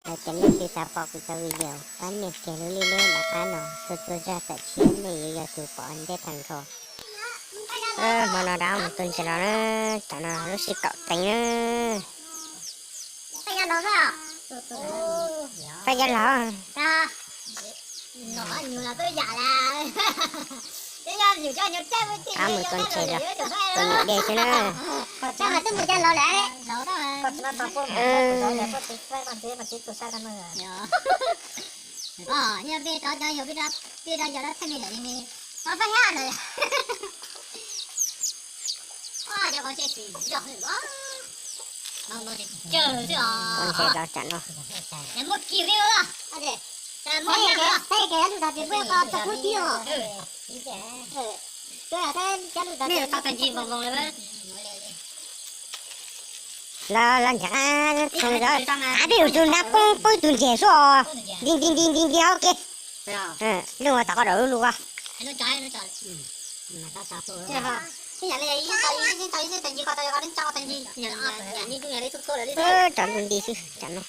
Yog tias nej twb xav pom kuv cov video pab niam kiag lub liaj lub dav qab no txhua txhua zaj tawm tshiab nej yuav yog tus pom ntej tag nrho. Hmo no rov qab mus tua ntses los na, tam no lub sij kaum teev na. Paj yab laug. Rov qab mus tua ntses los tua niam dej xwb na. Tua ntses los tsam no. Los los nrhiav qab txhoo, av peb ua tus nrab poob poob tus ntses xwb os. Nti nti nti nti nti hauv ke. Lub ua tom qab dam lub lug ko. Tsam nti nti xwb tsam no.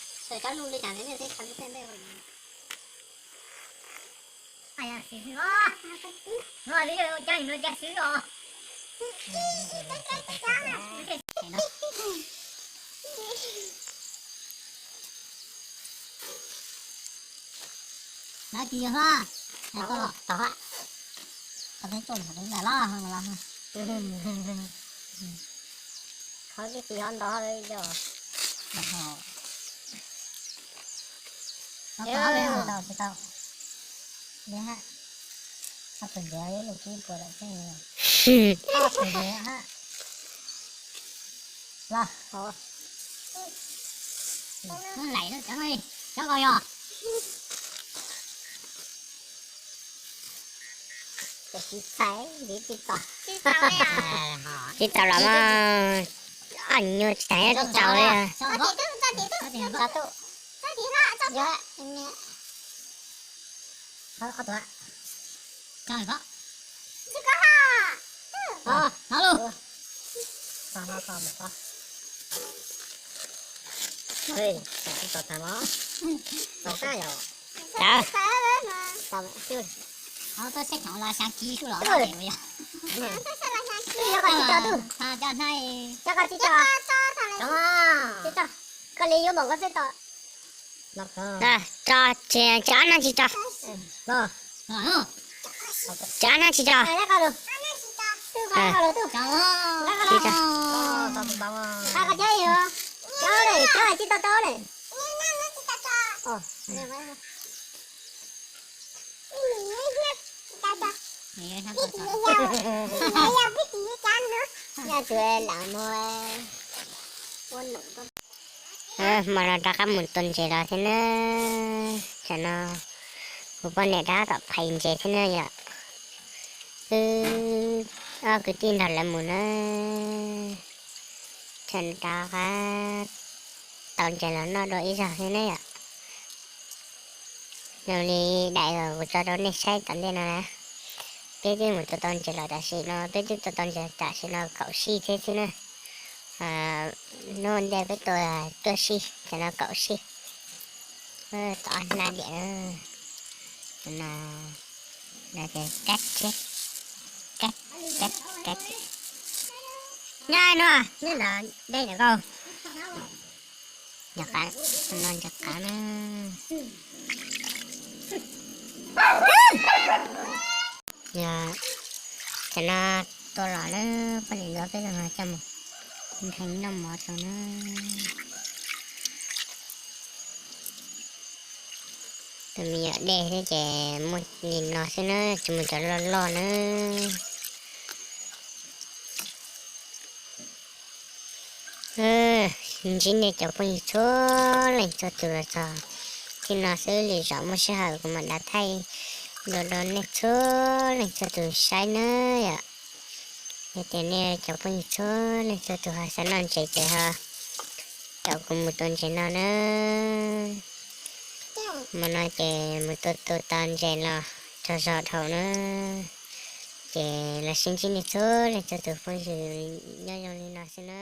Nab tis yog hla. Tau, tau. Qhov tseeb tsuaj los los. Qhov tseeb tsis ho ntov li yog. Tsis tau, tsis tau. Li hab. Ob tug ntxiv ib lub kib puas lawm xwb. Ob tug ntxiv hab. Los. Muab laim cov, cov nkaus yog. Tsis txaus los mas, ob nyuag tsis txaus li. Koj li yuav npaum koj xwb tau. Tso, tsis, tsis ob nab tsis tso. Tsis ob nab tsis tso. Tsis tso. Hmo no rov qab mus tua ntses los thiab na. Tsam no kuv poj niam rov qab tom phais ntses thiab na yom. Wb ob kwv tij nrog lawv mus na. Tsam no rov qab tau ntses los noj dua ib zaug thiab na yom. Zoo li daim kuv tso rau nej saib tom ntej no na. Peb twb mus tua tau ntses los tam sim no, peb twb tua tau ntses tam sim no kaum sij thiab xwb na. Hnub ntej peb tua cuaj sij, tam no kaum sij. Tov hlab diam na. Nyob no, nyob ntawd dej ntawm koj. Ncov qav, no ncov qav na. Yog, tam no tua los lawm, poj niam ntxuav peb los coj mus nrhee noj mov rau na. Tus me nyuam dej xwb ces muaj li no xwb na, tsis muaj cov loj loj na. Ntsib nej cov phooj ywg txhua leej txhua tus los txog txij no xwb, lwm zaus muaj sij hawm kuv mam dav thaij dua rau nej txhua leej txhua tus saib na yom. Yog tias nej cov phooj ywg txhua leej txhua tus ho xav noj ntses ces ho caum kuv mus tua ntses no na. Hmo no ces mus tua tua tau ntses los tsaug zog dhau na. Ces los sib ntsib nej txhua leej txhua tus phooj ywg, nyob zoo li no xwb na.